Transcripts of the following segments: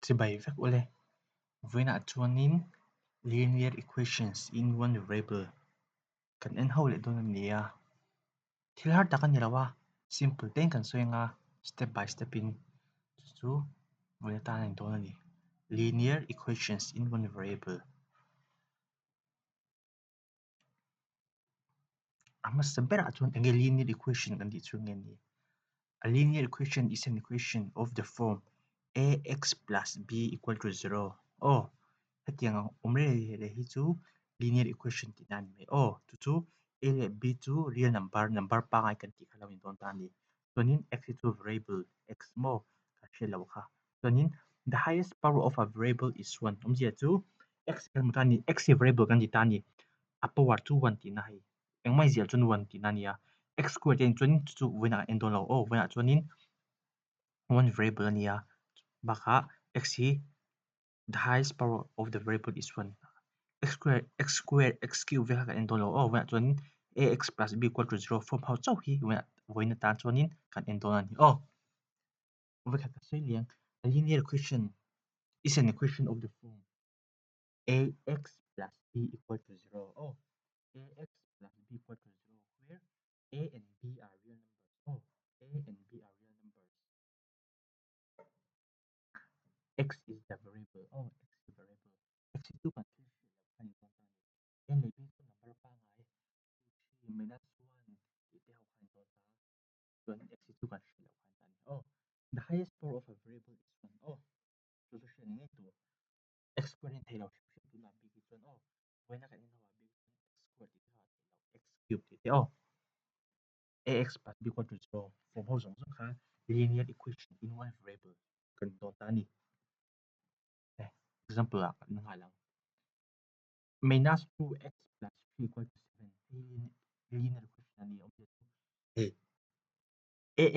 Chibai vek ule. Vawiinah chuanin linear equations in one variable kan en ho leh dawn a ni a. Thil har tak a ni lo a, simple tein kan sawi anga step by step in chu chu vawiin atan a ni dawn a ni. Linear equations in one variable. A hmasa berah chuan eng nge linear equation kan tih chu nge ni? A linear equation is an equation of the form ax plus b equal to zero. Aw, hetiang ang awm reng reng hi chu linear equation tihna a ni mai. Aw, chu chu a leh b chu real number, number pangngai kan tih kha lo ni dawn ta a ni. Chuanin x hi chu variable, x maw kan hriat loh kha. Chuanin the highest power of a variable is one awmzia chu x kan hmu ta a ni, x hi variable kan ti ta a ni. A power chu one tihna hei engmah ziah chuan one tihna a ni a. X square te chuan chu chu vawiinah kan en dawn lo aw, vawiinah chuanin one variable a ni a, bakah x hi the highest power of the variable is one. X square, x square, x cube vel kha kan en dawn lo aw, vawiinah chuanin ax plus b equal to zero form ho chauh hi vawiinah vawiin atan chuanin kan en dawn a ni aw. Vawikhat ka sawi liang, a linear equation is an equation of the form ax plus b equal to 0. Oh, ax plus b equal to 0 where a and b are real numbers. Oh, a and b are real numbers. X is the variable. Oh, x is the variable. X hi chu kan thil hriat loh kha a ni dawn ta a ni. A leh b chu number pangngai 2, 3, minus 1 tih te ho kha a ni dawn ta a. Chuan x hi chu kan hriat loh kha a ni ta a ni. Oh, the highest power of a variable is 1. Oh, chu chu hriat ngei tur. X square hi a theih loh hrim hrim tunah bik hi chuan aw vawiina kan inho ah bik chuan x square tih te kha a theih loh x cube tih te aw ax plus b equal to zero form ho zawng zawng kha linear equation in one variable kan dawn ta a ni. Example ah kan nghal ang minus 2x plus 3 equal to 7 hei linear equation a ni awmzia chu hei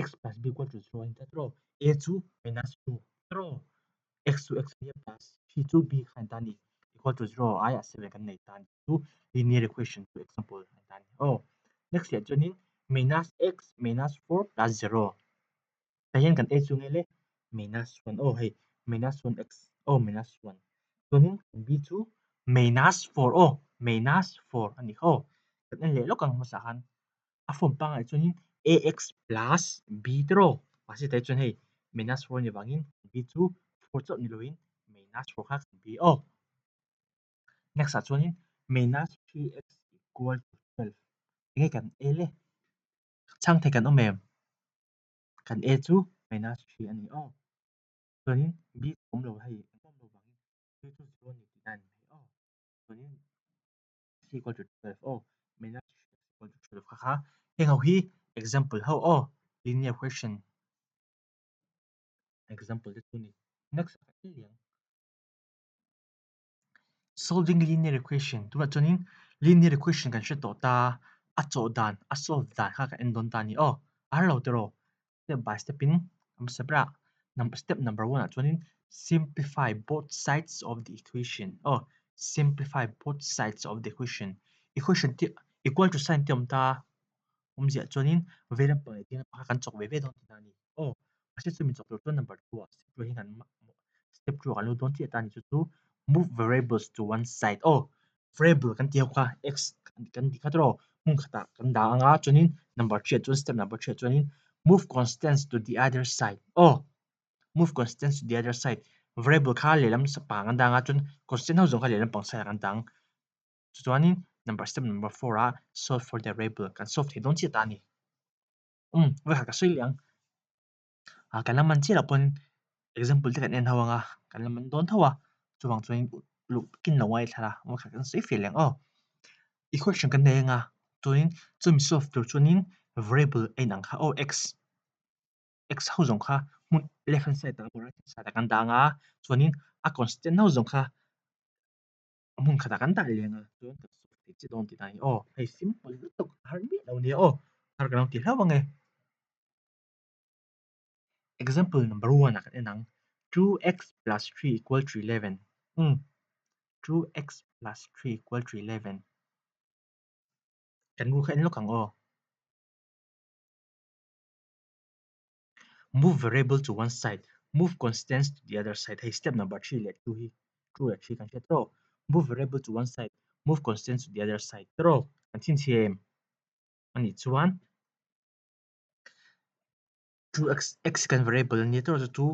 ax plus b equal to 0 a ni ta tawh a chu minus 2 tawh x chu x ania plus 3 chu b kha a ni ta a ni equal to 0 aiah 7 kan nei ta a ni chu linear equation chu example a ni ta a ni aw next leh chuanin minus x minus 4 plus 0 tah hian kan a chu nge le minus 1 aw hei minus 1 x aw minus 1 chuanin b chu minus 4 aw minus 4 a ni kha aw kan en leh lawk ang hmasa khan A form pangngai chuanin ax plus b tiraw mahse tah hi chuan hei minus 4 a nih vangin b chu 4 chauh ni loin minus 4 kha kan b aw. Next ah chuanin minus 3x equal to 12 enge kan a le chhang thei kan awm em? Kan a chu minus 3 a ni aw. Chuanin b chu awm lo hei engmah awm lo vangin b chu 0 a ni tihna a ni mai aw. Chuanin x equal to 12 aw minus 3x equal to 12 kha kha heng ho hi example ho aw linear equation example te chu ni next ah kan liang solving linear equation tunah chuanin linear equation kan hre tawh ta a chawh dan a solve dan kha kan en dawn ta a ni aw a har lo tiraw step by step in a hmasa berah step number one ah chuanin simplify both sides of the equation aw simplify both sides of the equation equation te equal to sign te a awm ta a awmziah chuanin vei lampang leh ding lampang kha kan chawk ve ve dawn tihna a ni aw mahse chumi chawk tur chuan number two ah step two hi kan step two ah kan lo dawn chiah ta a ni chu chu move variables to one side aw variable kan tih ho kha x kan tih kha tawh hmun khatah kan dah ang a chuanin number 3 ah chuan step number 3 ah chuanin move constants to the other side aw move constants to the other side variable kha lehlam pang an dah ang a chuan constant ho zawng kha lehlam pang side ah kan dah ang chuanin number step number 4 ah solve for the variable kan solve thei dawn chiah ta a ni um vawikhat ka sawi leh ang. Ah kan la man chiah loh pawn example te kan en ho anga kan la man dawn tho a chuvang chuan luh kin lo ngai thla a vawikhat kan sawi feh leh ang aw equation kan nei anga chuanin chumi solve tur chuanin variable a inang kha aw x x ho zawng kha hmun left hand side ah emaw right hand side ah kan dah anga chuanin a constant ho zawng kha hmun khatah kan dah leh anga chuan kan solve thei chiah dawn tihna a ni aw hei simple lutuk a har miah lo nia aw har ka lo ti hlauh ang e. Example number 1 ah kan en ang 2x plus 3 equal to 11 umm 2x plus 3 equal to 11 kan rul kha en lawk ang aw. Move variable to one side. Move constants to the other side, hei step number 3 leh 2 hi 2 leh 3 kan hriat tawh. Move variable to one side, move constants to the other side tawh kan chhinchhiah em? Anih chuan 2x x kan variable a nia tawh chu chu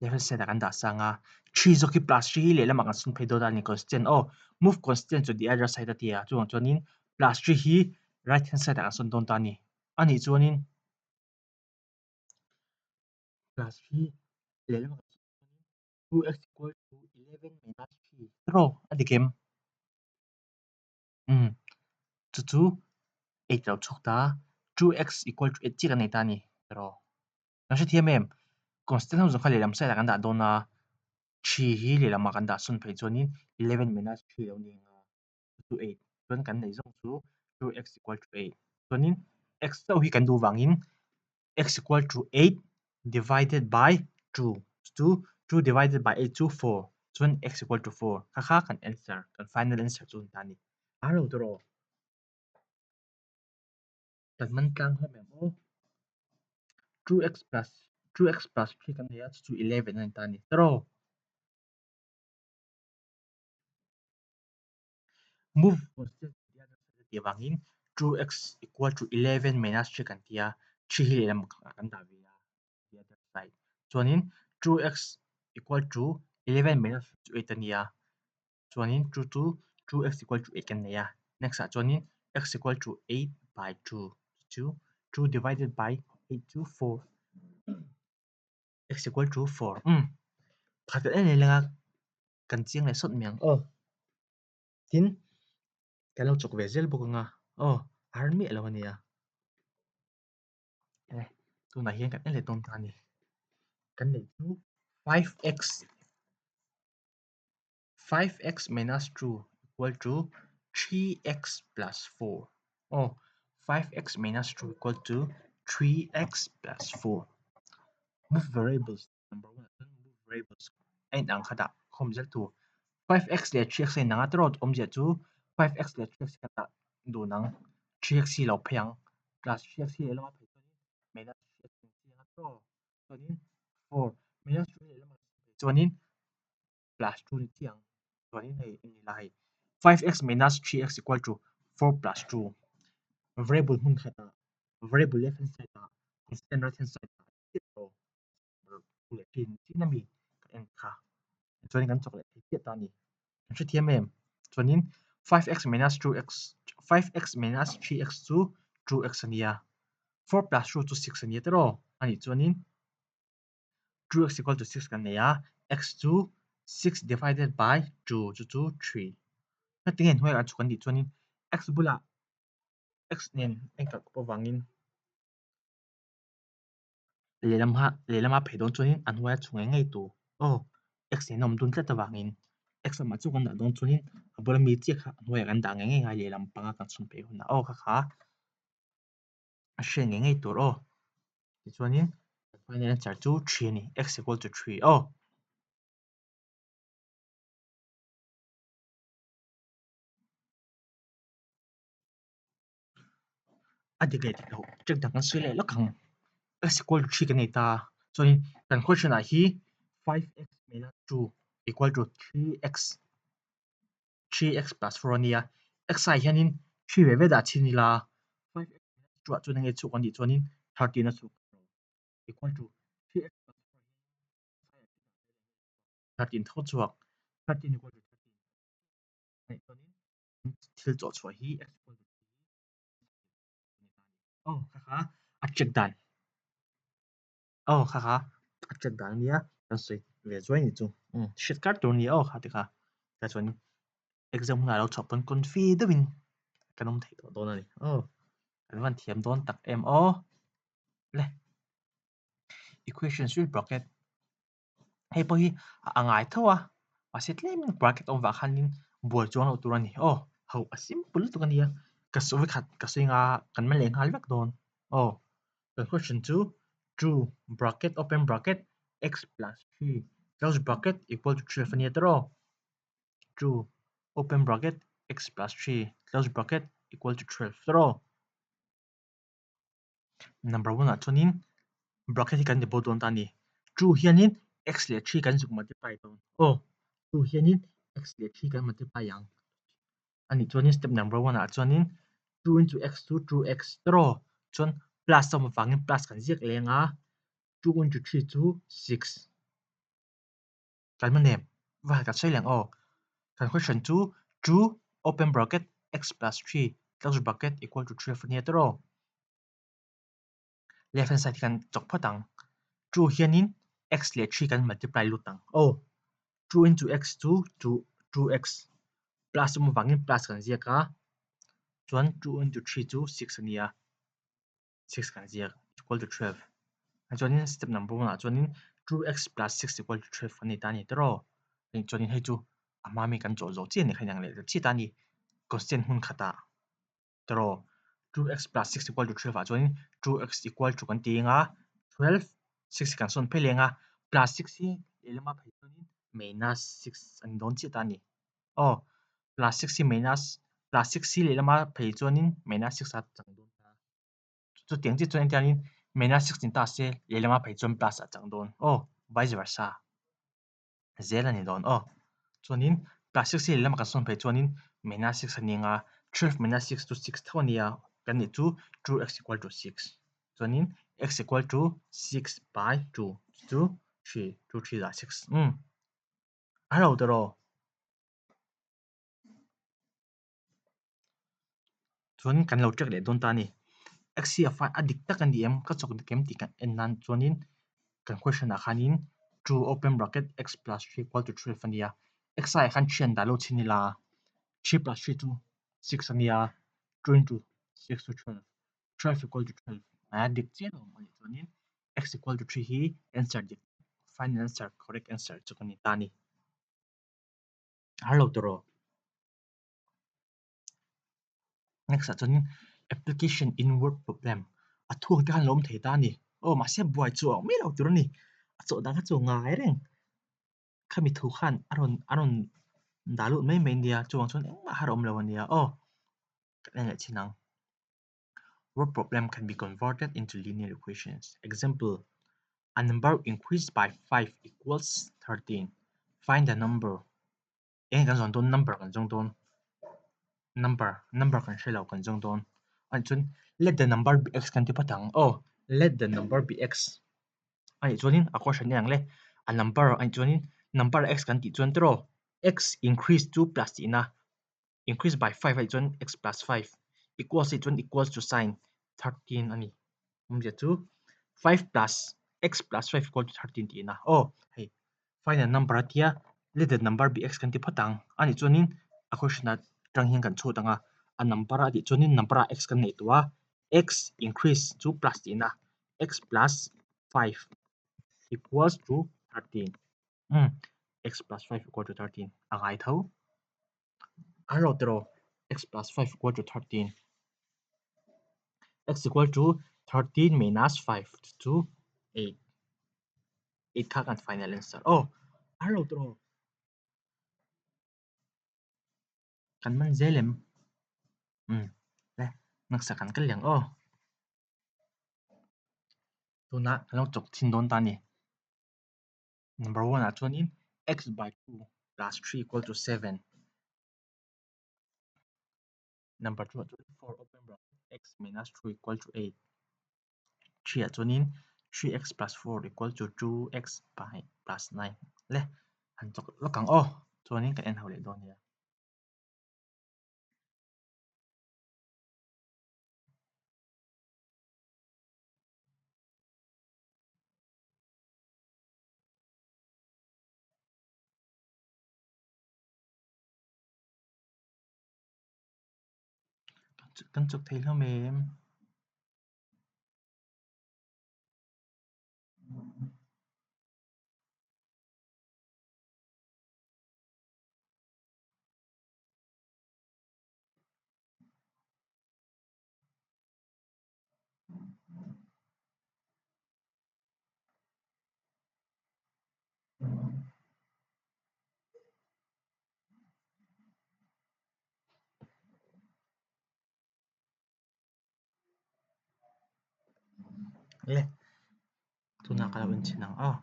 left hand side ah kan dah sang a, 3 zawk hi plus 3 hi lehlamah kan sawn phei dawn a ni constant aw, move constant to the other side a ti a chuvang chuanin plus 3 hi right hand side ah kan sawn dawn ta a ni. Anih chuanin plus hi lehlamah kan sawn dawn in 2x equal to 11 minus 3 tawh a dik em? Umm chu chu 8 lo chhuak ta 2x equal to 8 chiah kan nei ta a ni tawh. Kan hrethiam em? Constant ho zawng kha lehlam side ah kan dah dawn a, 3 hi lehlamah kan dah sawn phei chuanin 11 minus 3 lo ni ang a. to 8 chuan kan neih zawng chu 2x equal to 8 chuanin x chauh hi kan duh vangin x equal to 8 divided by 2 chu 2 divided by 8 chu 4 chuan x equal to 4 kha kha kan answer kan final answer chu a ni ta a ni. A lo tur aw. Kan man tlang hlawm em aw. 2x plus 2x plus 3 kan nei a chu chu 11 a ni ta a ni. Tawrh aw. Move constant tih avangin 2x equal to 11 minus 3 kan ti a, 3 hi lehlam ah kan dah ve a, the other side. Chuanin 2x equal to 11 minus 3 chu 8 a ni a, chuanin 2 chu 2x equal to 8 kan nei a. Next ah chuanin x equal to 8 by 2 chu 2 divided by 8 chu 4. X equal to 4. Umm pakhat kan en leh leng a. Kan chiang leh sawt mai ang aw. Tin, kan lo chawk ve zel bawk ang a, aw a har miah lo a nia. E, tunah hian kan en leh dawn ta a ni. Kan neih chu 5x 5x minus 2 equal to 3x plus 4. Aw, 5x minus 2 equal to 3x plus 4. Move variables number 1 ah chuan move variables a inang kha dah khawm zel tur. 5x leh 3x a inang a tiraw awmzia chu 5x leh 3x hi kan dah dun ang 3x hi lo phei ang plus 3x hi lehlam a phei chuanin minus 3x a inti ang a tiraw chuanin 4 minus 2 hi lehlam a phei chuanin plus 2 ni chiah ang chuanin hei a ni la hei 5x minus 3x equal to 4 plus 2 variable hmun khatah variable left hand side ah constant right hand side ah chiah lo. leh thin chin ami ka en kha chuanin kan chawk leh thei chiah ta a ni kan hrethiam em chuanin 5x minus 2x 5x minus 3x chu 2x a nia 4 plus 2 chu 6 a nia tiraw a nih chuanin 2x equal to 6 kan nei a x chu 6 divided by 2 chu chu 3 heti nge hnuaiah chhuk an tih chuanin x bulah x nen a inkalh kawp avangin Lehlam ha lehlama phei dawn chuanin a hnuaia chhung ngei ngei tur aw x nen a awm dun tlat avangin x lamah chu kan dah dawn chuanin a bula mi chiah kha a hnuaiah kan dah ngei ngei a lehlam panga kan chhun phei hunah aw kha kha a hriat ngei ngei tur aw tichuanin final answer chu 3 a ni x equal to 3 aw. A dik leh dik loh check dang kan sawi leh lawk ang. X equal to 3 kan nei ta chuanin kan question ah hi 5x minus 2 equal to 3x 3x plus 4 a nia. X ah hianin 3 ve ve dah chhin ila 5x minus 2 ah chuan enge chhuk an tih chuanin 13 a chhuk equal to 3x plus 4 hi 13 tho chhuak 13 equal to 13 chuanin thil chawh chhuah hi aw kha kha a check dan aw kha kha a check dan ania kan sawi ve zuai ni chu umm hriat kar tur ania aw kha ti kha tah chuan exam hunah lo chhuah pawn confi deuhin kan awm thei tawh dawn a ni aw kan van thiam dawn tak em aw le equation with bracket. Hei pawh hi a ngai tho a, mahse tlemin bracket awm vah khanin buai chuang loh tur a ni. Aw, ho a simple lutuk a nia, ka sawi khat ka sawi nga kan man leh nghal vek dawn. Aw, kan question chu two bracket open bracket x plus 3 close bracket equal to 12 a nia tawh aw. Two open bracket x plus 3 close bracket equal to 12 tawh aw. Number 1 ah chuanin bracket hi kan ti bo dawn ta a ni. Two hianin. X leh 3 kan zuk multiply dawn. Aw, 2 hianin X leh 3 kan multiply ang. A nih chuanin step number 1 ah chuanin 2 into X chu 2X tawh chuan plus a awm avangin plus kan ziak leng a, 2 into 3 chu 6. Kan hman em? Va han kan sawi leng aw. Kan question chu 2 open bracket x plus 3 close bracket equal to 12 a nia tawh aw. Left hand side hi kan chawk phawt ang. 2 hianin x leh 3 kan multiply lut ang. Aw, 2 into x chu 2x plus awm avangin plus kan ziak a, chuan 2 into 3 chu 6 a nia. 6 kan ziak equal to 12. Chuanin step number 1 ah chuanin 2x plus 6 equal to 12 kan nei ta a ni tawh. Chuanin hei chu a hma mi kan chawh zawh chiah a ni kha inang leh ta chiah ta a ni. Constant hmun khatah tawh 2x plus 6 equal to 12 ah chuanin 2x equal to kan ti eng a 12 6 kan sawn phei leng a plus 6 hi lehlam ah phei chuanin minus 6 a ni dawn chiah ta a ni. Aw plus 6 hi minus plus 6 hi lehlam ah phei chuanin minus 6 a chang dawn ta. Chutiang chiah chuan engtiangin minus 6 ni ta se lehlam ah phei chuan plus a chang dawn. Aw vice versa zel a ni dawn aw. Chuanin plus 6 hi lehlam ah kan sawn phei chuanin minus 6 a ni ang a, 12 minus 6 chu 6 tho a nia kan nih chu 2x equal to 6. Chuanin x equal to 6 by 2 chu 3, 2 3 za 6. Umm a lo tawh. Chuan kan lo check leh dawn ta a ni. X hi a fai a dik tak a ni em? Ka chawk dik em tih kan en nan chuanin kan question ah khanin 2 open bracket x plus 3 equal to 12 a nia. X aiah khan 3 an dah lo chhin ila 3 plus 3 chu 6 a nia 2 into 6 chu 12 12 equal to 12 a dik chiah lo a nih chuanin x equal to 3 hi answer dik final answer correct answer chu ka ni ta a ni. Har lo tawh rawh. Next ah chuanin application in word problem a thu ang te khan lo awm thei ta a ni. Aw mahse buai chu a awm miah lo tur a ni. A chawh dan kha chu ngai reng. Khami thu khan a rawn a rawn dah lut mai mai nia chuvang chuan engmah har a awm lo a nia aw. Ka en leh chin ang. Word problem can be converted into linear equations. Example, a number increased by 5 equals 13. Find the number. Eng kan zawn dawn number kan zawng dawn number number kan hre lo kan zawng dawn anih chuan let the number be x kan ti phawt ang aw let the number be x anih chuanin a question ang le a number anih chuanin number x kan tih chuan tiraw x increase chu plus tihna increase by 5 anih chuan x plus 5 equals anih chuan equals to sign 13 a ni awmzia chu 5 plus x plus 5 equal to 13 tihna aw hei Final number a tia, let the number be x kan ti phawt ang. A nih chuanin a question atang hian kan chhut ang a, a number a tih chuanin number ah x kan neih tawh a, x increase chu plus tihna, x plus 5 equals to 13. Umm, x plus 5 equal to 13 a ngai tho. A ro tiraw x plus 5 equal to 13. x equal to 13 minus 5 chu 8. 8 kha kan final answer. Aw, a ro tiraw. Kan man zel em? Umm, le, naksa kan kal liang aw. Tunah kan lo chawk chhin dawn ta a ni. Number 1 ah chuanin x by 2 plus 3 equal to 7. Number 2 ah chuan 4 open bracket x minus 2 equal to 8. 3 ah chuanin 3x plus 4 equal to 2x by plus 9. Le, han chawk lawk ang aw. Chuanin kan en ho leh dawn nia. Kan chawk thei hlawm em? Le, tunah ka lo en chhin ang aw.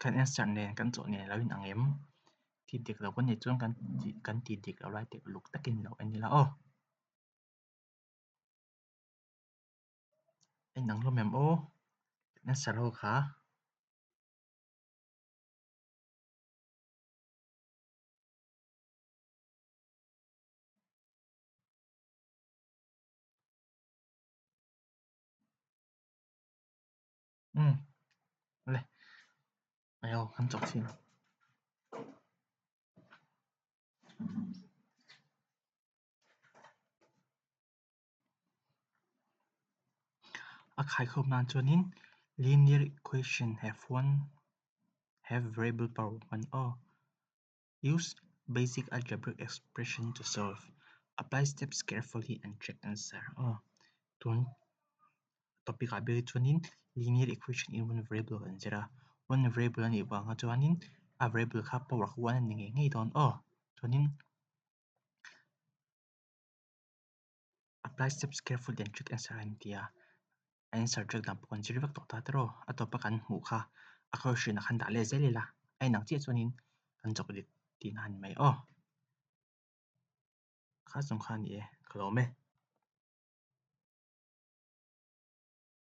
Kan answer nen kan chawh nen lo inang em? Tih dik lo kan nih chuan kan tih kan tih dik lo lai te uluk takin lo en ila aw. A inang hlawm em aw? Kan answer ho kha. Umm le ayo kan chawk chin. A khaikhawm nan chuanin linear equation have one have variable power one aw. Use basic algebraic expression to solve. Apply steps carefully and check answer. Aw, tun topic ah ber hi chuanin linear equation in one variable kan zir a. One variable a nih vanga chuanin a variable kha power kha one a ni ngei ngei dawn aw. Chuanin Apply steps carefully and check answer a inti a, a answer check dan pawh kan zir vek tawh ta tiraw? A tawpa kan hmuh kha a question ah khan dah leh zel ila, a inang chiah chuanin kan chawk dik tihna a ni mai aw. Kha zawng kha a ni e, ka lawm e.